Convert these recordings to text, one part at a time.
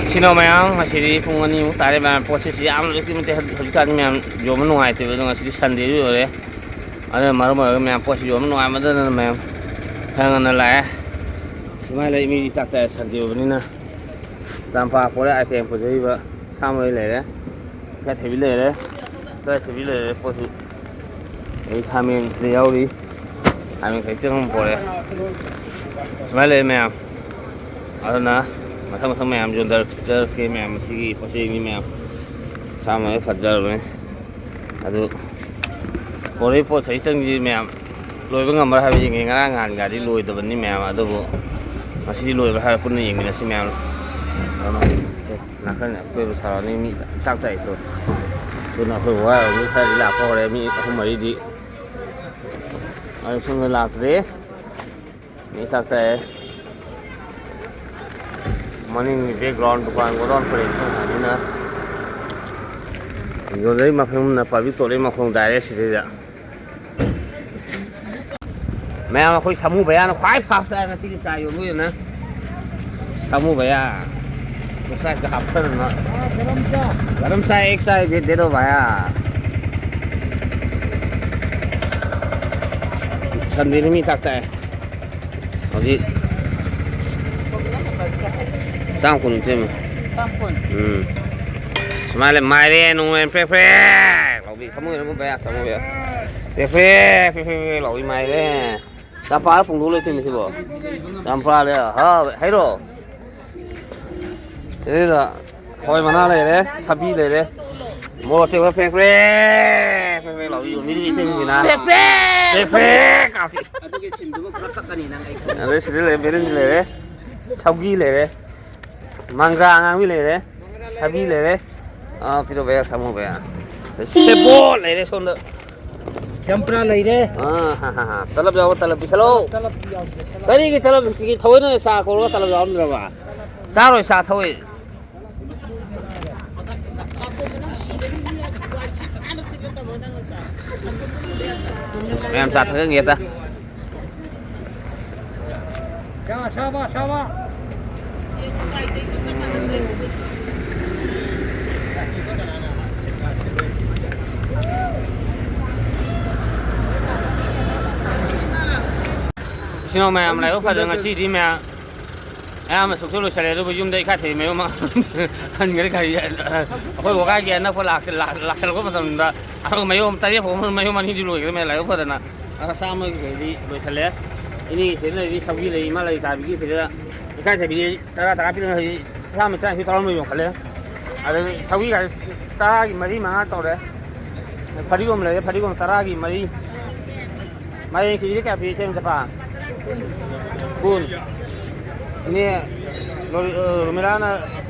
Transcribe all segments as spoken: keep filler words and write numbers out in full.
ꯁꯤꯅꯣ ꯃꯌꯥꯝ, ꯉꯁꯤꯗꯤ ꯄꯨꯡ ꯑꯅꯤꯃꯨꯛ ꯇꯥꯔꯦ ꯃꯌꯥꯝ꯫ ꯄꯣꯠꯁꯤ ꯁꯤ ꯌꯥꯝ ꯑꯗꯨꯛꯀꯤ ꯃꯇꯤꯛ ꯍꯧꯖꯤꯛ-, ꯍꯧꯖꯤꯛꯀꯥꯟꯗꯤ ꯃꯌꯥꯝ ꯌꯣꯟꯕ ꯅꯨꯡꯉꯥꯏꯇꯦꯕ, ꯑꯗꯣ ꯉꯁꯤꯗꯤ Sunday ꯁꯨ ꯑꯣꯏꯔꯦ꯫ ꯑꯗꯨꯅ ꯃꯔꯝ ꯑꯣꯏꯔꯒ ꯃꯌꯥꯝ ꯄꯣꯠꯁꯤ ꯌꯣꯟꯕ ꯅꯨꯡꯉꯥꯏꯃꯟꯗꯗꯅ ꯃꯌꯥꯝ ꯈꯔ ꯉꯟꯅ ꯂꯥꯛꯑꯦ꯫ ꯁꯨꯃꯥꯏꯅ ꯂꯩ, ꯃꯤꯗꯤ ꯆꯥꯛ ꯆꯥꯏ, Sunday ꯑꯣꯏꯕꯅꯤꯅ꯫ ꯆꯝꯄ꯭ꯔꯥ ꯄꯣꯔꯦ, item ꯄꯨꯖꯔꯤꯕ ꯁꯥ ꯃꯔꯣꯏ ꯂꯩꯔꯦ, ꯏꯀꯥꯏꯊꯕꯤ ꯂꯩꯔꯦ, ꯏꯀꯥꯏꯊꯕꯤ ꯂꯩꯔꯦ, ꯄꯣꯠꯁꯨ ꯑꯩ ꯈꯥꯃꯦꯟ ꯁꯤꯗ ꯌꯥꯎꯔꯤ꯫ ꯈꯥꯃꯦꯟ ꯈꯖꯤꯛꯇꯪ ꯑꯃ ꯄꯣꯔꯛꯑꯦ꯫ ꯁꯨꯃꯥꯏꯅ ꯂꯩꯔꯦ ꯃꯌꯥꯝ꯫ ꯑꯗꯨꯅ ꯃꯊꯪ ꯃꯊꯪ ꯃꯌꯥꯝ ꯌꯣꯟꯊꯔꯛꯆꯔꯛꯀꯦ ꯃꯌꯥꯝ꯫ ꯃꯁꯤꯒꯤ ꯄꯣꯠ ꯆꯩ ꯃꯤ ꯃꯌꯥꯝ ꯁꯥ ꯃꯔꯣꯏ ꯐꯖꯔꯕꯅꯤ꯫ ꯑꯗꯨ ꯄꯣꯔꯛꯏ ꯄꯣꯠ ꯈꯖꯤꯛꯇꯪꯗꯤ ꯃꯌꯥꯝ ꯂꯣꯏꯕ ꯉꯝꯃꯔꯣꯏ ꯍꯥꯏꯕ ꯌꯦꯡꯉꯦ꯫ ꯉꯔꯥꯡ ꯅꯍꯥꯟꯒꯗꯤ ꯂꯣꯏꯗꯕꯅꯤ ꯃꯌꯥꯝ, ꯑꯗꯨꯕꯨ ꯉꯁꯤꯗꯤ ꯂꯣꯏꯕ꯭ꯔꯥ ꯍꯥꯏꯔ ꯄꯨꯟꯅ ꯌꯦꯡꯃꯤꯟꯅꯁꯤ ꯃꯌꯥꯝ꯫ ꯑꯗꯨꯅ ꯅꯥꯀꯟ ꯑꯩꯈꯣꯏ ꯁꯥꯔꯥꯎꯟꯗꯤꯡ ꯃꯤ ꯏꯇꯥꯛ ꯇꯥꯏ ꯇꯣ꯫ ꯑꯗꯨꯅ ꯑꯩꯈꯣꯏ ꯋꯥ ꯃꯤ ꯈꯔꯗꯤ ꯂꯥꯛꯄ ꯍꯧꯔꯦ, ꯃꯤ ꯑꯍꯨꯝ ꯃꯔꯤꯗꯤ꯫ ꯑꯗꯨ ꯁꯣꯝꯗ ꯂꯥꯛꯇ꯭ꯔꯤ꯫ ꯃꯤ ꯏꯇꯥꯛ ꯇꯥꯏ꯫ ꯃꯅꯤꯡꯒꯤ background ꯗꯨꯀꯥꯟ ꯒꯣꯗꯥꯎꯟ ꯄꯔꯦꯡ ꯊꯣꯡ ꯍꯥꯏꯅꯤꯅ ꯌꯣꯟꯖꯔꯤ ꯃꯐꯝꯅ public toilet ꯃꯈꯣꯡ direct ꯁꯤꯗꯩꯗ꯫ ꯃꯌꯥꯝ ꯑꯩꯈꯣꯏ ꯁꯥꯃꯨ ꯚꯩꯌꯥꯅ ꯈ꯭ꯋꯥꯏ fast ꯇꯥꯏ ꯉꯁꯤꯒꯤ ꯆꯥ ꯌꯣꯟꯕ ꯑꯣꯏꯅ꯫ ꯁꯥꯃꯨ ꯚꯩꯌꯥ꯫ ꯉꯁꯥꯏꯗ ꯍꯥꯞꯊꯗꯅ꯫ ꯒꯔꯝ ꯆꯥ꯫ ꯒꯔꯝ ꯆꯥ ꯑꯦꯛ ꯆꯥ ꯚꯦꯠ ꯗꯦꯗꯣ ꯚꯩꯌꯥ꯫ Sunday ꯅꯨꯃꯤꯠ ꯇꯥꯛ ꯇꯥꯛꯑꯦ꯫ ꯍꯧꯖꯤꯛ ꯆꯥꯝ ꯀꯨꯟ ꯄꯤꯔꯝꯃꯦ꯫ ꯆꯥꯝ ꯀꯨꯟ꯫ ꯎꯝ꯫ ꯁꯨꯃꯥꯏꯅ ꯂꯩ, ꯃꯥꯏꯔꯦꯟ ꯅꯨꯡꯃꯥꯏꯔꯦꯟ ꯄ꯭ꯔꯦꯛ ꯄ꯭ꯔꯦꯛ ꯂꯥꯎꯕꯤ꯫ ꯁꯥꯃꯨ ꯚꯩꯌꯥ ꯁꯥꯃꯨ ꯚꯩꯌꯥ꯫ ꯄ꯭ꯔꯦꯛ ꯄ꯭ꯔꯦꯛ ꯄ꯭ꯔꯦꯛ ꯄ꯭ꯔꯦꯛ ꯂꯥꯎꯕꯤ ꯃꯥꯏꯔꯦꯟ꯫ ꯆꯝꯄ꯭ꯔꯥ ꯄꯨꯡꯗꯣꯟ ꯂꯩꯇꯦꯃꯤ ꯁꯤꯕꯣ꯫ ꯆꯝꯄ꯭ꯔꯥ ꯂꯩ, ꯍꯥ, ꯍꯩꯔꯣ? ꯁꯤꯗꯩꯗ ꯍꯋꯥꯏ ꯃꯅꯥ ꯂꯩꯔꯦ, ꯊꯕꯤ ꯂꯩꯔꯦ, ꯃꯣꯔꯣꯛ ꯑꯇꯦꯛꯄ ꯄ꯭ꯔꯦꯛ ꯄ꯭ꯔꯦꯛ, ꯄ꯭ꯔꯦꯛ ꯄ꯭ꯔꯦꯛ ꯂꯥꯎꯕꯤ ꯌꯣꯟꯕꯤꯔꯤꯕ ꯏꯇꯩꯃꯁꯤꯅ꯫ ꯄ꯭ꯔꯦꯛ ꯄ꯭ꯔꯦꯛ! ꯄ꯭ꯔꯦꯛ ꯄ꯭ꯔꯦꯛ ꯀꯥꯞꯄꯤ꯫ ꯑꯗꯨꯒꯤ ꯁꯤꯟꯗꯨꯃ ꯄꯨꯔꯥ ꯀꯛꯀꯅꯤ ꯅꯪ ꯑꯩ ꯈꯪꯉꯦ꯫ ꯑꯗꯩ ꯁꯤꯗ ꯂꯩꯔꯦ, ꯕꯦꯂꯦꯟꯗ꯭ꯔꯤ ꯂꯩꯔꯦ, ꯁꯧꯒꯤ ꯂꯩꯔꯦ, ꯃꯪꯒ꯭ꯔꯥ ꯑꯉꯥꯡꯕꯤ ꯂꯩꯔꯦ, ꯊꯕꯤ ꯂꯩꯔꯦ, ꯑꯥ, ꯄꯤꯔꯛꯑꯣ ꯚꯩꯌꯥ, ꯁꯥꯃꯨ ꯚꯩꯌꯥ꯫ ꯁꯦꯕꯣꯠ ꯂꯩꯔꯦ ꯁꯣꯝꯗ꯫ ꯆꯝꯄ꯭ꯔꯥ ꯂꯩꯔꯦ꯫ ꯑꯥ, ꯍꯥ, ꯍꯥ, ꯍꯥ꯫ ꯇꯂꯞ ꯌꯥꯎꯕ ꯇꯂꯞ ꯄꯤꯁꯜꯂꯣ꯫ ꯇꯂꯞ ꯌꯥꯎꯗꯦ, ꯇꯂꯞ꯫ ꯀꯔꯤꯒꯤ ꯇꯂꯞ? ꯊꯑꯣꯏꯅ ꯆꯥ ꯀꯧꯔꯒ ꯇꯂꯞ ꯌꯥꯎꯔꯝꯗ꯭ꯔꯕ? ꯆꯥꯔꯣꯏ, ꯆꯥ ꯊꯛꯑꯣꯏ꯫ ꯃꯌꯥꯝ ꯆꯥ ꯊꯛꯆꯟꯒꯦ ꯍꯦꯛꯇ꯫ ꯆꯥ ꯑꯁꯥꯕ, ꯑꯁꯥꯕ꯫ ꯏꯆꯤꯟ ꯏꯅꯥꯎ ꯃꯌꯥꯝ ꯂꯥꯏꯕꯛ ꯐꯗꯅ ꯉꯁꯤꯗꯤ ꯃꯌꯥꯝ ꯑꯌꯥꯝꯕ ꯁꯨꯛꯁꯣꯏ ꯂꯣꯏꯁꯤꯜꯂꯦ, ꯑꯗꯨꯕꯨ ꯌꯨꯝꯗ ꯏꯀꯥꯏ ꯊꯕꯤ ꯃꯌꯨꯝ ꯑꯃ ꯍꯟꯈ꯭ꯔꯦ꯫ ꯒꯥꯔꯤ ꯑꯩꯈꯣꯏ ꯋꯥꯒꯥꯏꯒꯤ ꯑꯅꯛꯄ ꯂꯥꯛꯁ-, ꯂꯥꯛ-, ꯂꯥꯛꯁꯜꯂꯛꯄ ꯃꯇꯝꯗ ꯑꯩꯈꯣꯏ ꯃꯌꯨꯝ ꯇꯔꯦꯠ ꯐꯥꯎꯕ ꯃꯌꯨꯝ ꯑꯅꯤꯗꯤ ꯂꯣꯏꯈ꯭ꯔꯦ ꯃꯌꯥꯝ ꯂꯥꯏꯕꯛ ꯐꯗꯅ꯫ ꯑ, ꯆꯥꯝꯃꯒꯤ ꯀꯩꯗꯤ ꯂꯣꯏꯁꯤꯜꯂꯦ꯫ ꯏꯅꯦꯒꯤ ꯁꯤꯗ ꯂꯩꯔꯤ ꯁꯧꯒꯤ ꯂꯩ, ꯏꯃꯥ ꯂꯩ ꯇꯥꯕꯤꯒꯤ ꯁꯤꯗ ꯏꯀꯥꯏ ꯊꯕꯤ ꯇꯔꯥ ꯇꯔꯥ ꯄꯤꯔꯝꯃꯦ, ꯍꯧꯖꯤꯛ ꯆꯥꯝꯃ ꯇꯔꯥꯅꯤꯊꯣꯏ ꯇꯔꯥꯍꯨꯝꯗꯣꯏ ꯌꯣꯟꯈꯠꯂꯦ꯫ ꯑꯗꯩ ꯁꯧꯒ꯭ꯔꯤꯒ ꯇꯔꯥꯒꯤ ꯃꯔꯤ ꯃꯉꯥ ꯇꯧꯔꯦ꯫ ꯐꯗꯤꯒꯣꯝ ꯂꯩꯔꯦ, ꯐꯗꯤꯒꯣꯝ ꯇꯔꯥꯒꯤ ꯃꯔꯤ꯫ ꯃꯥꯏꯔꯦꯟ ꯀꯦꯖꯤꯗ ꯀꯌꯥ ꯄꯤꯔꯤ, ꯏꯆꯦ ꯃꯆꯥꯄꯥ? ꯀꯨꯟ꯫ ꯏꯅꯦ ꯔꯣ-, ꯑ, ꯔꯣꯃꯤꯂꯥꯅ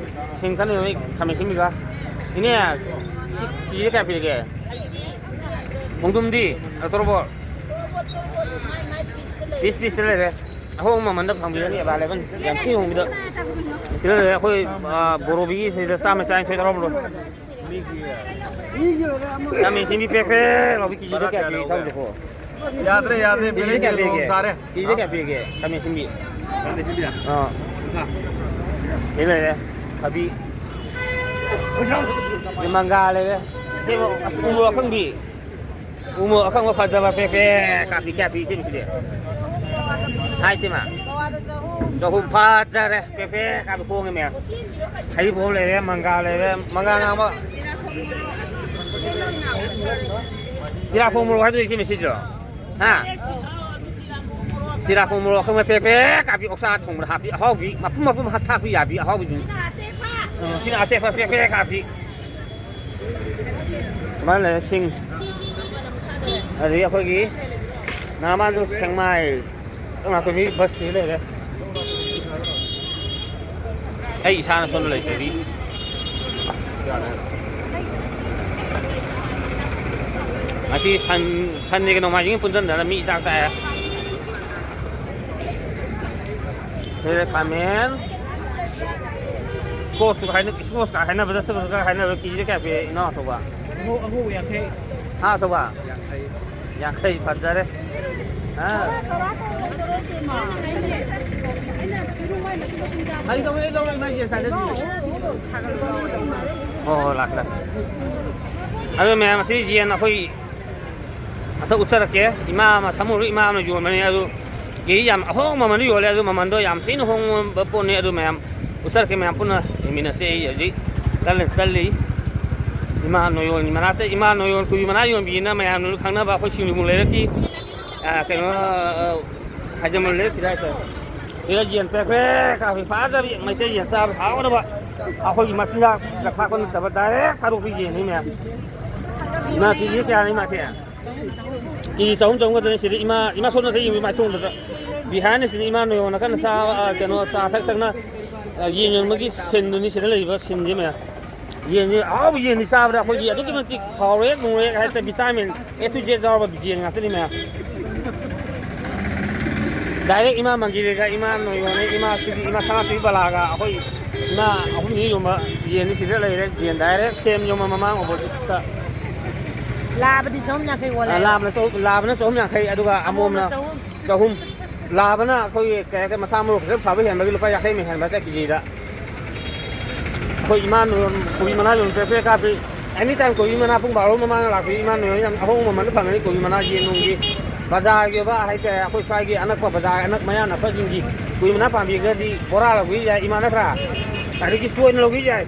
ꯁꯤꯡ ꯀꯟꯅ ꯌꯣꯜꯂꯤ, ꯈꯥꯃꯦꯟ ꯑꯁꯤꯟꯕꯤꯒ꯫ ꯏꯅꯦ, ꯁꯤ ꯀꯦꯖꯤꯗ ꯀꯌꯥ ꯄꯤꯔꯤꯒꯦ? ꯈꯣꯡꯗ꯭ꯔꯨꯝꯗꯤ? ꯑ, ꯇꯣꯔꯣꯕꯣꯠ? ꯄꯤꯁ ꯄꯤꯁꯇ ꯂꯩꯔꯦ꯫ ꯑꯍꯣꯡꯕ ꯃꯃꯟꯗ ꯐꯪꯕꯤꯔꯅꯤ, available꯫ ꯌꯥꯝ ꯊꯤ ꯍꯣꯡꯕꯤꯗ꯫ ꯁꯤꯗ ꯂꯩꯔꯦ ꯑꯩꯈꯣꯏ, ꯑ, ꯕꯣꯔꯣꯕꯤꯒꯤ ꯁꯤꯗ ꯆꯥꯝꯃ ꯇꯔꯥꯅꯤꯊꯣꯏ ꯇꯧꯔꯕ꯭ꯔꯣ? ꯈꯥꯃꯦꯟ ꯑꯁꯤꯟꯕꯤ ꯄꯦꯛ ꯄꯦꯛ ꯂꯥꯎꯕꯤ ꯀꯦꯖꯤꯗ ꯀꯌꯥ ꯄꯤ ꯏꯇꯥꯎꯁꯤꯕꯣ? ꯌꯥꯗ꯭ꯔꯦ, ꯌꯥꯗ꯭ꯔꯦ, ꯀꯦꯖꯤꯗ ꯀꯌꯥ ꯕꯦꯂꯦꯟꯁ ꯄꯤꯔꯤꯒꯦ? ꯅꯣꯡ ꯇꯥꯔꯦ꯫ ꯀꯦꯖꯤꯗ ꯀꯌꯥ ꯄꯤꯔꯤꯒꯦ ꯈꯥꯃꯦꯟ ꯑꯁꯤꯟꯕꯤ? ꯈꯥꯃꯦꯟ ꯑꯁꯤꯟꯕꯤꯔ? ꯑꯥ꯫ ꯀꯨꯟꯊ꯭ꯔꯥ꯫ ꯁꯤ ꯂꯩꯔꯦ, ꯊꯕꯤ꯫ ꯃꯪꯒꯥ ꯂꯩꯔꯦ꯫ ꯁꯤꯕꯨ ꯑꯁ, ꯎ ꯃꯣꯔꯣꯛ ꯑꯀꯪꯕꯤ꯫ ꯎ ꯃꯣꯔꯣꯛ ꯑꯀꯪꯕ ꯐꯖꯕ ꯄꯦꯛ ꯄꯦꯛ ꯀꯥꯞꯄꯤ, ꯀꯌꯥ ꯄꯤ ꯏꯆꯦ ꯁꯤꯗꯤ? ꯍꯥꯏ ꯏꯆꯦꯃ꯫ ꯆꯍꯨꯝ ꯐꯖꯔꯦ꯫ ꯄꯦ ꯄꯦ ꯀꯥꯕ ꯈꯣꯡꯉꯦ ꯃꯌꯥꯝ꯫ ꯍꯩꯔꯤꯕꯣꯞ ꯂꯩꯔꯦ, ꯃꯪꯒ꯭ꯔꯥ ꯂꯩꯔꯦ, ꯃꯪꯒ꯭ꯔꯥ ꯉꯥꯡꯕ꯫ ꯆꯤꯔꯥꯈꯣꯡ ꯃꯣꯔꯣꯛ ꯍꯥꯏꯗꯣꯏ ꯏꯆꯦ ꯃꯁꯤꯗ꯭ꯔꯣ? ꯍꯥ? ꯆꯤꯔꯥꯈꯣꯡ ꯃꯣꯔꯣꯛ ꯑꯀꯪꯕ ꯄꯦ ꯄꯦ ꯀꯥꯕꯤ, ꯑꯣꯛꯁꯥ ꯊꯣꯡꯕꯗ ꯍꯥꯞꯄꯤ, ꯑꯍꯥꯎꯕꯤ, ꯃꯄꯨꯝ ꯃꯄꯨꯝ ꯍꯥꯞ-, ꯊꯥꯛꯄꯤ ꯌꯥꯕꯤ, ꯑꯍꯥꯎꯕꯤꯗꯨꯅꯤ꯫ ꯎꯝ, ꯁꯤꯅ ꯑꯇꯦꯛꯄ ꯄꯦ ꯄꯦ ꯀꯥꯕꯤ꯫ ꯁꯨꯃꯥꯏꯅ ꯂꯩꯔꯦ ꯁꯤꯡ꯫ ꯑꯗꯒꯤ ꯑꯩꯈꯣꯏꯒꯤ ꯅꯍꯥꯟ ꯃꯥꯡꯗꯣ ꯁꯦꯛꯃꯥꯏ ꯀꯪꯂꯥꯇꯣꯝꯕꯤ ꯕꯁꯁꯤ ꯂꯩꯔꯦ꯫ ꯑꯩ ꯏꯁꯥꯅ ꯁꯣꯝꯗ ꯂꯩꯇ꯭ꯔꯗꯤ꯫ ꯉꯁꯤ ꯁꯟ-, ꯁꯟꯗꯦꯒ ꯅꯣꯡꯃꯥꯏꯖꯤꯡꯒ ꯄꯨꯟꯁꯤꯟꯗꯅ ꯃꯤ ꯏꯇꯥꯛ ꯇꯥꯛꯑꯦ꯫ ꯁꯤꯗ ꯈꯥꯃꯦꯟ, ꯏꯁꯀꯣꯁꯁꯨ ꯍꯥꯏꯅ-, ꯏꯁꯀꯣꯁꯀ ꯍꯥꯏꯅꯕꯗ ꯁꯤꯒꯨꯝꯕꯒ ꯍꯥꯏꯅꯕꯗ ꯀꯦꯖꯤꯗ ꯀꯌꯥ ꯄꯤ, ꯏꯅꯥꯎ ꯑꯆꯧꯕ? ꯑꯉꯧ-, ꯑꯉꯧꯕ ꯌꯥꯡꯈꯩ꯫ ꯍꯥ, ꯑꯆꯧꯕ? ꯌꯥꯡꯈꯩ꯫ ꯌꯥꯡꯈꯩ, ꯐꯖꯔꯦ꯫ ꯑꯥ꯫ ꯑꯩ ꯂꯧꯔꯦ, ꯑꯩ ꯂꯧꯔꯦ, ꯏꯃꯥ, ꯌꯦꯟ ꯆꯥꯖꯗꯦ꯫ ꯍꯣꯏ, ꯍꯣꯏ, ꯂꯥꯛꯀꯦ, ꯂꯥꯛꯀꯦ꯫ ꯑꯗꯣ ꯃꯌꯥꯝ, ꯑꯁꯤ ꯌꯦꯟ ꯑꯩꯈꯣꯏ ꯑꯝꯇ ꯎꯠꯆꯔꯛꯀꯦ꯫ ꯏꯃꯥ ꯑꯃ, ꯁꯥꯃꯨꯔꯨ ꯏꯃꯥ ꯑꯃꯅ ꯌꯣꯟꯕꯅꯤ꯫ ꯑꯗꯨ ꯑꯩ ꯌꯥꯝ ꯑꯍꯣꯡꯕ ꯃꯃꯜꯗ ꯌꯣꯜꯂꯦ, ꯑꯗꯨ ꯃꯃꯜꯗꯣ ꯌꯥꯝ ꯊꯤꯅ ꯍꯣꯡꯕ ꯄꯣꯠꯅꯤ꯫ ꯑꯗꯨ ꯃꯌꯥꯝ ꯎꯆꯔꯛꯀꯦ, ꯃꯌꯥꯝ ꯄꯨꯟꯅ ꯌꯦꯡꯃꯤꯟꯅꯁꯦ꯫ ꯑꯩ ꯍꯧꯖꯤꯛ ꯀꯟꯅ ꯆꯠꯂꯤ ꯏꯃꯥ ꯅꯣꯌꯣꯟꯒꯤ ꯃꯅꯥꯛꯇ꯫ ꯏꯃꯥ ꯅꯣꯌꯣꯟ ꯀꯨꯕꯤ ꯃꯅꯥ ꯌꯣꯟꯕꯤꯅ ꯃꯌꯥꯝꯅꯁꯨ ꯈꯪꯅꯕ ꯑꯩꯈꯣꯏ ꯁꯤꯡꯖꯃꯩ ꯂꯩꯔꯛꯀꯤ, ꯑ, ꯀꯩꯅꯣ, ꯑ, ꯍꯥꯏꯖꯃꯩ ꯂꯩꯔꯛꯁꯤꯗ ꯍꯥꯏꯇꯥꯔꯦ꯫ ꯁꯤꯗ ꯌꯦꯟ ꯄꯦꯛ ꯄꯦꯛ ꯀꯥꯕꯤ ꯐꯥꯖꯕꯤ ꯃꯩꯇꯩ ꯌꯦꯟ ꯆꯥꯕ ꯍꯥꯎꯅꯕ ꯑꯩꯈꯣꯏꯒꯤ ꯃꯆꯤꯟꯖꯥꯛꯀ ꯊꯥꯛꯄ ꯅꯠꯇꯕ direct ꯊꯥꯗꯣꯛꯄꯤ ꯌꯦꯟꯅꯤ ꯃꯌꯥꯝ꯫ ꯏꯃꯥ ꯀꯦꯖꯤ ꯀꯌꯥꯅꯤ ꯃꯥꯁꯦ? ꯀꯦꯖꯤ ꯆꯍꯨꯝ ꯆꯍꯨꯝ ꯈꯛꯇꯅꯤ꯫ ꯁꯤꯗ ꯏꯃꯥ, ꯏꯃꯥ ꯁꯣꯝꯗ ꯌꯦꯡꯕ ꯃꯥꯏꯊꯣꯡꯗꯨꯗ꯫ Behind ꯁꯤꯗ ꯏꯃꯥ ꯅꯣꯌꯣꯟꯅ ꯀꯟꯅ ꯆꯥꯕ, ꯑ, ꯀꯩꯅꯣ, ꯆꯥ ꯊꯛ ꯊꯛꯅ, ꯑ, ꯌꯦꯟ ꯌꯣꯟꯕꯒꯤ ꯁꯤꯟꯗꯨꯅꯤ ꯁꯤꯗ ꯂꯩꯔꯤꯕ ꯁꯤꯟꯁꯦ ꯃꯌꯥꯝ꯫ ꯌꯦꯟꯁꯦ ꯑꯍꯥꯎꯕ ꯌꯦꯟꯅꯤ ꯆꯥꯕꯗ ꯑꯩꯈꯣꯏꯒꯤ ꯑꯗꯨꯛꯀꯤ ꯃꯇꯤꯛ ꯍꯥꯎꯔꯦ ꯅꯨꯡꯔꯦ ꯍꯥꯏꯇꯥꯔꯦ, vitamin A to Z ꯌꯥꯎꯔꯕ ꯌꯦꯟ ꯉꯥꯛꯇꯅꯤ ꯃꯌꯥꯝ꯫ Direct ꯏꯃꯥ ꯃꯪꯒꯤꯔꯦꯒ ꯏꯃꯥ ꯅꯣꯌꯣꯟꯅꯦ, ꯏꯃꯥ ꯁꯤꯕꯤ, ꯏꯃꯥ ꯁꯅꯥꯁꯤꯕꯤ ꯕꯂꯥꯒ ꯑꯩꯈꯣꯏ ꯏꯃꯥ ꯑꯍꯨꯝꯅꯤ ꯌꯣꯟꯕ ꯌꯦꯟꯅꯤ ꯁꯤꯗ ꯂꯩꯔꯦ꯫ ꯌꯦꯟ direct ꯁꯦꯝ ꯌꯣꯟꯕ ꯃꯃꯥꯡ oppositeꯇ꯫ ꯂꯥꯕꯗꯤ ꯆꯍꯨꯝ ꯌꯥꯡꯈꯩ ꯑꯣꯜꯂꯦ꯫ ꯑ, ꯂꯥꯕꯅ ꯆꯍꯨꯝ, ꯂꯥꯕꯅ ꯆꯍꯨꯝ ꯌꯥꯡꯈꯩ, ꯑꯗꯨꯒ ꯑꯃꯣꯝꯅ ꯑꯃꯣꯝꯅ ꯆꯍꯨꯝ꯫ ꯆꯍꯨꯝ꯫ ꯂꯥꯕꯅ ꯑꯩꯈꯣꯏꯒꯤ ꯀꯩ ꯍꯥꯏꯇꯥꯔꯦ, ꯃꯁꯥ ꯃꯎ ꯈꯤꯇꯪ ꯐꯕ ꯍꯦꯟꯕꯒꯤ ꯂꯨꯄꯥ ꯌꯥꯡꯈꯩ ꯃꯨꯛ ꯍꯦꯟꯕ ꯍꯥꯏꯇꯥꯔꯦ ꯀꯦꯖꯤꯗ꯫ ꯑꯩꯈꯣꯏ ꯏꯃꯥ ꯅꯣꯌꯣꯟ ꯀꯣꯕꯤ ꯃꯅꯥ ꯌꯣꯟꯕ ꯄꯦꯛ ꯄꯦꯛ ꯀꯥꯞꯄꯤ꯫ Anytime ꯀꯣꯕꯤ ꯃꯅꯥ ꯄꯨꯡ ꯕꯥꯔꯣ ꯃꯃꯥꯡꯗ ꯂꯥꯛꯄꯤ ꯏꯃꯥ ꯅꯣꯌꯣꯟ ꯌꯥꯝ ꯑꯍꯣꯡꯕ ꯃꯃꯜꯗ ꯐꯪꯒꯅꯤ ꯀꯣꯕꯤ ꯃꯅꯥ, ꯌꯦꯟ ꯅꯨꯡꯒꯤ꯫ ꯕꯖꯥꯔꯒꯤ ꯑꯣꯏꯕ ꯍꯥꯏꯇꯥꯔꯦ, ꯑꯩꯈꯣꯏ ꯁ꯭ꯋꯥꯏꯒꯤ ꯑꯅꯛꯄ ꯕꯖꯥꯔ ꯑꯅꯛ ꯃꯌꯥ ꯅꯛꯄꯁꯤꯡꯒꯤ ꯀꯣꯕꯤ ꯃꯅꯥ ꯄꯥꯝꯕꯤꯒꯗꯤ ꯕꯣꯔꯥ ꯂꯧꯕꯤ ꯌꯥꯏ ꯏꯃꯥ, ꯅꯠꯇ꯭ꯔꯥ? ꯑꯗꯒꯤ ꯆꯣꯏꯅ ꯂꯧꯕꯤ ꯌꯥꯏ꯫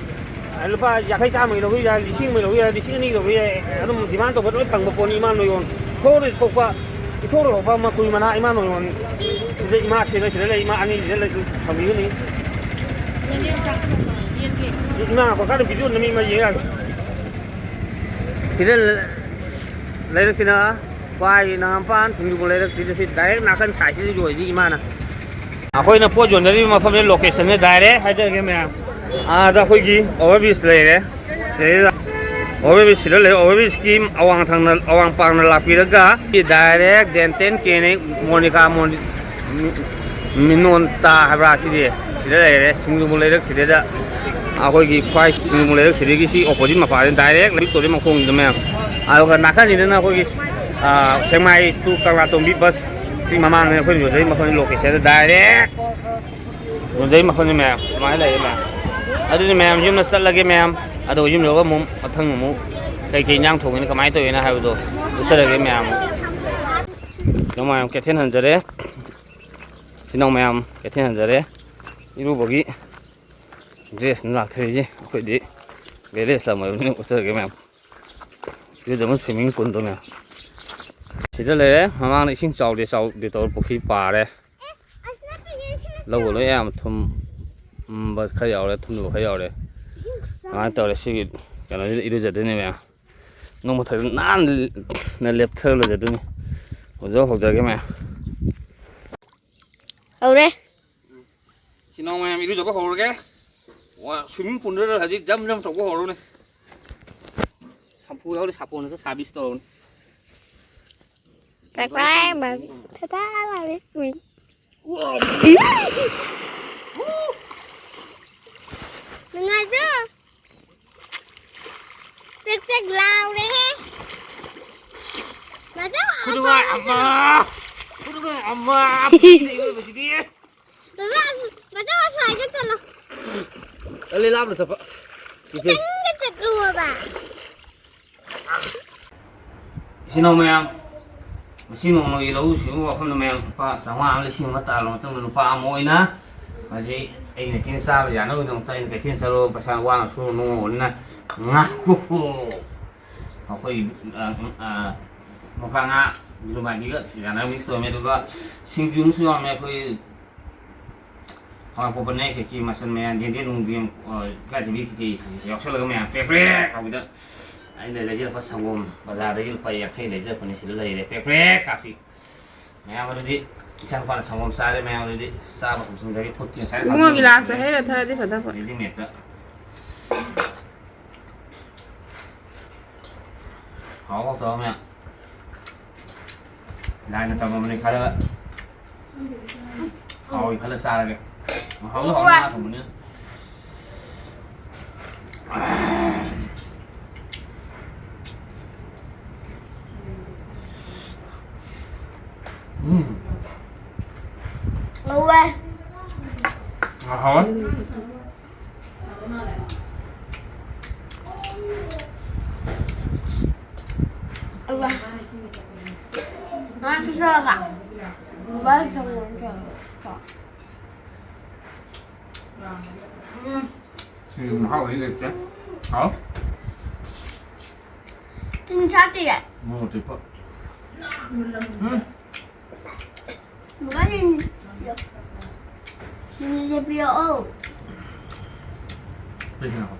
ꯂꯨꯄꯥ ꯌꯥꯡꯈꯩ ꯆꯥꯝꯃꯒꯤ ꯂꯧꯕ ꯌꯥꯏ, ꯂꯤꯁꯤꯡ ꯑꯃꯒꯤ ꯂꯧꯕ ꯌꯥꯏ, ꯂꯤꯁꯤꯡ ꯑꯅꯤꯒꯤ ꯂꯧꯕ ꯌꯥꯏ, ꯑꯗꯨꯝ demand ꯇꯧꯕ ꯂꯣꯏ ꯐꯪꯕ ꯄꯣꯠꯅꯤ ꯏꯃꯥ ꯅꯣꯌꯣꯟ꯫ ꯊꯣꯛꯂꯗꯤ ꯊꯣꯛꯄ, ꯏꯊꯣꯛꯂ ꯊꯣꯛꯄ ꯃꯀꯨꯏ ꯃꯅꯥ ꯏꯃꯥ ꯅꯣꯌꯣꯟ꯫ ꯁꯤꯗ ꯏꯃꯥ ꯁꯤꯗ, ꯁꯤꯗ ꯂꯩ, ꯏꯃꯥ ꯑꯅꯤ ꯁꯤꯗ ꯂꯩ, ꯊꯝꯕꯤꯒꯅꯤ꯫ ꯏꯃꯥ ꯉꯥꯏꯈꯣ, ꯀꯥꯟꯗ video ꯅꯝꯃꯤ ꯑꯃ ꯌꯦꯡ ꯌꯥꯒꯦ꯫ ꯁꯤꯗ ꯂꯩꯔꯛꯁꯤꯅ ꯈ꯭ꯋꯥꯏ ꯅꯍꯥꯟꯄꯥꯟ ꯁꯤꯡꯖꯨꯕ ꯂꯩꯔꯛꯁꯤꯗ, ꯁꯤ direct ꯅꯥꯀꯟ sideꯁꯤꯗ ꯌꯣꯜꯂꯤ ꯏꯃꯥꯅ꯫ ꯑꯩꯈꯣꯏꯅ ꯄꯣꯠ ꯌꯣꯟꯖꯔꯤꯕ ꯃꯐꯝꯁꯦ locationꯁꯦ direct ꯍꯥꯏꯖꯔꯒꯦ ꯃꯌꯥꯝ꯫ ꯑꯥꯗ ꯑꯩꯈꯣꯏꯒꯤ over bridge ꯂꯩꯔꯦ꯫ ꯁꯤꯗꯩꯗ over bridge ꯁꯤꯗ ꯂꯩ꯫ Over bridgeꯀꯤ ꯑꯋꯥꯡ ꯊꯪꯅ, ꯑꯋꯥꯡ ꯄꯥꯡꯅ ꯂꯥꯛꯄꯤꯔꯒ direct ꯗꯦꯟꯇꯦꯟ ꯀ꯭ꯂꯤꯅꯤꯛ, ꯃꯣꯅꯤꯀꯥ ꯃꯣꯅꯤ-, ꯃꯤ-, ꯃꯤꯅꯣꯟꯇꯥ ꯍꯥꯏꯕ꯭ꯔꯥ ꯁꯤꯗꯤ? ꯁꯤꯗ ꯂꯩꯔꯦ꯫ ꯁꯤꯡꯖꯃꯩ ꯂꯩꯔꯛ ꯁꯤꯗꯩꯗ ꯑꯩꯈꯣꯏꯒꯤ ꯈ꯭ꯋꯥꯏ ꯁꯤꯡꯖꯃꯩ ꯂꯩꯔꯛ ꯁꯤꯗꯒꯤ ꯁꯤ opposite ꯃꯄꯥꯗ direct ꯂꯝꯕꯤ ꯇꯣꯔꯦ ꯃꯈꯣꯡꯁꯤꯗ ꯃꯌꯥꯝ꯫ ꯑꯗꯨꯒ ꯅꯥꯀꯟꯁꯤꯗꯅ ꯑꯩꯈꯣꯏꯒꯤ, ꯑꯥ, ꯁꯦꯛꯃꯥꯏ to ꯀꯪꯂꯥꯇꯣꯡꯕꯤ bus ꯁꯤ ꯃꯃꯥꯡꯗꯅꯤ ꯑꯩꯈꯣꯏꯅ ꯌꯣꯟꯖꯔꯤ ꯃꯐꯝꯁꯤ locationꯗ direct꯫ ꯌꯣꯟꯖꯩ ꯃꯐꯝꯁꯦ ꯃꯌꯥꯝ ꯁꯨꯃꯥꯏꯅ ꯂꯩꯔꯦ ꯃꯌꯥꯝ꯫ ꯑꯗꯨꯗꯤ ꯃꯌꯥꯝ ꯌꯨꯝꯗ ꯆꯠꯂꯒꯦ ꯃꯌꯥꯝ꯫ ꯑꯗꯣ ꯌꯨꯝ ꯌꯧꯔꯒ ꯑꯃꯨꯛ ꯃꯊꯪ ꯑꯃꯨꯛ ꯀꯩꯀꯩ ꯏꯟꯖꯥꯡ ꯊꯣꯡꯉꯤꯅ ꯀꯃꯥꯏꯅ ꯇꯧꯋꯤꯅ ꯍꯥꯏꯕꯗꯣ ꯎꯠꯆꯔꯒꯦ ꯃꯌꯥꯝ ꯑꯃꯨꯛ꯫ ꯌꯦꯡꯉꯣ ꯃꯌꯥꯝ ꯀꯩꯊꯦꯜ ꯍꯟꯖꯔꯦ꯫ ꯏꯆꯤꯟ ꯏꯅꯥꯎ ꯃꯌꯥꯝ ꯀꯩꯊꯦꯜ ꯍꯟꯖꯔꯦ꯫ ꯏꯔꯨꯕꯒꯤ ꯗ꯭ꯔꯦꯁꯅ ꯂꯥꯛꯊꯔꯤꯁꯦ꯫ ꯑꯩꯈꯣꯏꯗꯤ ꯕꯦꯂꯦꯖ ꯇꯝꯃꯕꯅꯤꯅ ꯎꯠꯆꯔꯒꯦ ꯃꯌꯥꯝ꯫ ꯏꯔꯨꯖꯕ ꯁ꯭ꯋꯤꯃꯤꯡ ꯄꯨꯜꯗꯣ ꯃꯌꯥꯝ꯫ ꯁꯤꯗ ꯂꯩꯔꯦ꯫ ꯃꯃꯥꯡꯗ ꯏꯁꯤꯡ ꯆꯥꯎꯗꯦ ꯆꯥꯎꯗꯦ ꯇꯧꯔ ꯄꯨꯈ꯭ꯔꯤ ꯄꯥꯔꯦ꯫ ꯂꯧꯒ ꯂꯣꯏ ꯑꯌꯥꯝꯕ ꯊꯨꯝꯕ ꯈꯔ ꯌꯥꯎꯔꯦ, ꯊꯨꯝꯗꯕ ꯈꯔ ꯌꯥꯎꯔꯦ꯫ ꯑꯗꯨꯃꯥꯏꯅ ꯇꯧꯔꯦ꯫ ꯁꯤꯒꯤ ꯀꯩꯅꯣꯁꯤꯗ ꯏꯔꯨꯖꯗꯣꯏꯅꯦ ꯃꯌꯥꯝ꯫ ꯅꯣꯡ ꯃꯊꯛꯇ ꯅꯥꯟꯅ ꯂꯦꯞꯊꯔ ꯂꯨꯖꯗꯣꯏꯅꯤ꯫ ꯍꯧꯖꯤꯛ ꯍꯧꯖꯔꯒꯦ ꯃꯌꯥꯝ꯫ ꯍꯧꯔꯦ꯫ ꯁꯤ ꯅꯣꯡ ꯃꯌꯥꯝ ꯏꯔꯨꯖꯕ ꯍꯧꯔꯒꯦ꯫ ꯋꯥ, ꯁ꯭ꯋꯤꯃꯤꯡ ꯄꯨꯜꯗꯨꯗ ꯍꯧꯖꯤꯛ ꯖꯝ ꯖꯝ ꯇꯧꯕ ꯍꯧꯔꯅꯤ꯫ ꯁꯝꯄꯨ ꯌꯥꯎꯔꯤ, ꯁꯥꯄꯣꯟ ꯈꯛꯇ ꯁꯥꯕꯤꯁ ꯇꯧꯔꯅꯤ꯫ ꯄ꯭ꯔꯦꯛ ꯄ꯭ꯔꯦꯛ ꯂꯥꯎꯔꯤ꯫ ꯊꯥ ꯊꯥ ꯂꯥꯎꯔꯤ꯫ ꯎꯏ꯫ ꯅꯨꯡꯉꯥꯏꯕ꯭ꯔꯣ? ꯄ꯭ꯔꯦꯛ ꯄ꯭ꯔꯦꯛ ꯂꯥꯎꯔꯦꯍꯦ꯫ ꯃꯖꯥ ꯈꯨꯅꯨꯡꯉꯥꯏ ꯑꯁꯥꯕꯁꯤꯅ꯫ ꯑꯃ! ꯈꯨꯅꯨꯡꯉꯥꯏ ꯑꯃ! ꯄꯨꯈ꯭ꯔꯤꯗ ꯏꯔꯣꯏꯕꯁꯤꯗꯤ꯫ ꯃꯖꯥ ꯑꯁ-, ꯃꯖꯥ ꯑꯁꯥꯏꯗ ꯆꯠꯂꯣ꯫ ꯆꯠꯂꯦ ꯂꯥꯞꯅ ꯆꯠꯄ꯫ ꯏꯆꯦ꯫ ꯈꯤꯇꯪꯗ ꯆꯠꯂꯨꯕ꯫ ꯏꯆꯤꯟ ꯏꯅꯥꯎ ꯃꯌꯥꯝ, ꯉꯁꯤ ꯅꯣꯡꯃꯒꯤ ꯂꯧꯎ ꯁꯤꯡꯎ ꯋꯥꯐꯝꯗ ꯃꯌꯥꯝ ꯂꯨꯄꯥ ꯆꯥꯝꯃꯉꯥ ꯑꯃ ꯂꯤꯁꯤꯡ ꯑꯃ ꯇꯥꯜꯂꯕ ꯃꯇꯨꯡꯗ ꯅꯨꯄꯥ ꯑꯃ ꯑꯣꯏꯅ ꯍꯧꯖꯤꯛ ꯑꯩꯅ ꯀꯩꯊꯦꯜ ꯆꯥꯕ ꯌꯥꯅꯕꯒꯤꯗꯃꯛꯇ ꯑꯩꯅ ꯀꯩꯊꯦꯜ ꯆꯠꯂꯨꯔꯒ ꯄꯩꯁꯥ ꯋꯥꯅ ꯁꯨꯔꯨ ꯅꯣꯡꯃꯅꯤꯅ ꯉꯥ ꯑꯩꯈꯣꯏꯒꯤ, ꯑ, ꯑ, ꯃꯨꯀꯥ ꯉꯥ ꯕꯤꯂꯨꯃꯥꯏꯕꯤꯒ ꯌꯥꯅꯕ ꯃꯤꯛꯁ ꯇꯧꯔꯝꯃꯦ꯫ ꯑꯗꯨꯒ ꯁꯤꯡꯖꯨ ꯑꯃꯁꯨ ꯌꯥꯎꯔꯝꯃꯦ꯫ ꯑꯩꯈꯣꯏ ꯍꯋꯥꯏ ꯑꯄꯣꯛꯄꯅꯦ, ꯀꯩꯀꯩ ꯃꯆꯜ ꯃꯌꯥꯝ, ꯌꯦꯟꯗꯦꯝ ꯅꯨꯡꯗꯦꯝ, ꯑ, ꯏꯀꯥꯏꯊꯕꯤ ꯀꯩꯀꯩ ꯌꯥꯎꯁꯜꯂꯒ ꯃꯌꯥꯝ ꯄ꯭ꯔꯦꯛ ꯄ꯭ꯔꯦꯛ ꯇꯧꯕꯤꯗ ꯑꯩꯅ ꯂꯩꯖꯔꯛꯄ ꯁꯪꯒꯣꯝ, ꯕꯖꯥꯔꯗꯒꯤ ꯂꯨꯄꯥ ꯌꯥꯡꯈꯩ ꯂꯩꯖꯔꯛꯄꯅꯦ꯫ ꯁꯤꯗ ꯂꯩꯔꯦ ꯄ꯭ꯔꯦꯛ ꯄ꯭ꯔꯦꯛ ꯀꯥꯐꯤ꯫ ꯃꯌꯥꯝ ꯑꯗꯨꯗꯤ ꯏꯆꯥꯅꯨꯄꯥꯅ ꯁꯪꯒꯣꯝ ꯆꯥꯔꯦ꯫ ꯃꯌꯥꯝ ꯑꯗꯨꯗꯤ ꯆꯥꯕ ꯍꯧꯖꯤꯟꯖꯔꯤ꯫ ꯈꯨꯠꯇꯤ ꯉꯁꯥꯏ ꯏꯕꯨꯡꯉꯣꯒꯤ ꯍꯥꯝꯖꯤꯟꯈ꯭ꯔꯦ꯫ ꯒꯤꯂꯥꯁꯇ ꯍꯩꯔ ꯊꯛꯑꯗꯤ ꯐꯗꯧꯕ꯫ ꯔꯦꯗꯤꯃꯦꯗꯇ꯫ ꯍꯥꯎ ꯍꯥꯎ ꯇꯧꯔ ꯃꯌꯥꯝ꯫ ꯂꯥꯏꯅ ꯇꯝꯃꯕꯅꯤ ꯈꯔ꯫ ꯍꯥꯎꯏ ꯈꯜꯂ ꯆꯥꯔꯒꯦ꯫ ꯍꯥꯎꯗꯤ ꯍꯥꯎꯅꯤ ꯉꯥ ꯊꯣꯡꯕꯅꯤꯅ꯫ ꯎꯝ꯫ ꯍꯥꯎꯋꯦ꯫ ꯉꯥ ꯍꯥꯎꯋꯦ꯫ ꯉꯥꯁꯨ ꯆꯥꯕ꯫ ꯕꯕꯥ ꯁꯪꯒꯣꯝ ꯆꯥꯕ꯫ ꯎꯝ꯫ ꯁꯤꯡꯖꯨ ꯃꯍꯥꯎ ꯑꯃ ꯂꯩꯇꯦ꯫ ꯍꯥꯎ꯫ ꯆꯤꯅꯤ ꯊꯥꯛꯇꯤꯌꯦ꯫ ꯃꯣꯔꯣꯛ ꯑꯇꯦꯛꯄ꯫ ꯎꯝ꯫ ꯕꯕꯥ, ꯆꯤꯅꯤ-, ꯆꯤꯅꯤꯁꯦ ꯄꯤꯔꯛꯑꯣ꯫ ꯄꯤꯔꯛꯑꯣ꯫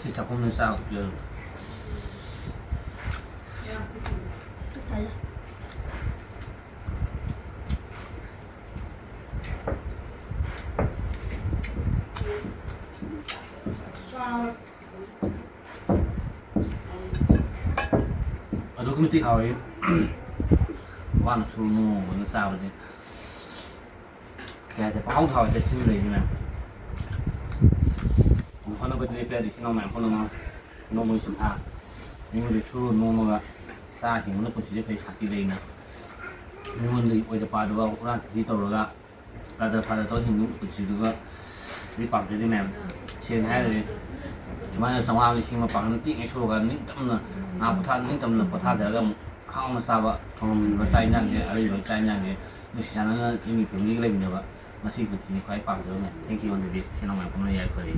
ꯁꯤ ꯆꯥꯛꯈꯨꯝꯗ ꯆꯥꯕ ꯄꯤꯔꯛꯑꯣ꯫ ꯄꯤꯛ ꯊꯜꯂꯦ꯫ ꯑꯗꯨꯛꯀꯤ ꯃꯇꯤꯛ ꯍꯥꯎꯋꯤ꯫ ꯋꯥꯅ ꯁꯨꯔ ꯅꯣꯡꯃ ꯆꯥꯕꯁꯦ ꯀꯌꯥꯗꯤ ꯄꯪꯍꯥꯎ ꯍꯥꯎꯋꯦ ꯆꯤꯟ ꯂꯩꯁꯦ ꯃꯌꯥꯝ꯫ ꯑꯗꯨ ꯍꯣꯠꯅꯕꯗꯤ ꯂꯦꯞꯄ ꯌꯥꯗꯦ ꯏꯆꯤꯟ ꯏꯅꯥꯎ ꯃꯌꯥꯝ ꯄꯨꯝꯅꯃꯛ꯫ ꯅꯣꯡꯃꯒꯤ ꯁꯤꯟꯊꯥ ꯃꯤꯉꯣꯟꯗꯒꯤ ꯁꯨꯔ ꯅꯣꯝꯃꯒ ꯆꯥ ꯍꯤꯡꯕꯅ ꯄꯨꯟꯁꯤꯁꯦ ꯐꯩ ꯁꯥꯟꯇꯤ ꯂꯩꯅ꯫ ꯃꯤꯉꯣꯟꯗꯒꯤ ꯑꯣꯏꯗ ꯄꯥꯗꯕ ꯍꯨꯔꯥꯟ ꯆꯤꯟꯊꯤ ꯇꯧꯔꯒ ꯀꯗꯔ ꯐꯥꯗꯔ ꯇꯧꯔ ꯍꯤꯡꯕ ꯄꯨꯟꯁꯤꯗꯨꯒ ꯑꯗꯨꯗꯤ ꯄꯥꯝꯖꯗꯦ ꯃꯌꯥꯝ꯫ ꯁꯦꯡꯅ ꯍꯥꯏꯔꯒꯗꯤ ꯁꯨꯃꯥꯏꯅ ꯆꯥꯝꯃꯉꯥ ꯂꯤꯁꯤꯡ ꯑꯃ ꯄꯥꯡꯒꯜ ꯇꯦꯛꯉꯩ ꯁꯨꯔꯒ ꯅꯤꯡꯇꯝꯅ ꯉꯥ ꯄꯣꯊꯥ ꯅꯤꯡꯇꯝꯅ ꯄꯣꯊꯥꯖꯔꯒ ꯑꯃꯨꯛ ꯍꯥꯎꯅ ꯆꯥꯕ ꯊꯣꯡꯉꯝꯃꯤꯕ ꯆꯥꯛ ꯏꯟꯖꯥꯡꯁꯦ ꯑꯔꯩꯕ ꯆꯥꯛ ꯏꯟꯖꯥꯡꯁꯦ ꯅꯨꯡꯁꯤ ꯆꯥꯟꯅꯅ ꯌꯨꯝꯒꯤ ꯐꯦꯃꯤꯂꯤꯒ ꯂꯩꯃꯤꯟꯅꯕ ꯃꯁꯤꯒꯤ ꯄꯨꯟꯁꯤꯅꯤ ꯈ꯭ꯋꯥꯏ ꯄꯥꯝꯖꯕ ꯃꯌꯥꯝ꯫ Thank you on the best ꯏꯆꯤꯟ ꯏꯅꯥꯎ ꯃꯌꯥꯝ ꯄꯨꯝꯅꯃꯛ ꯌꯥꯏꯐꯔꯤ꯫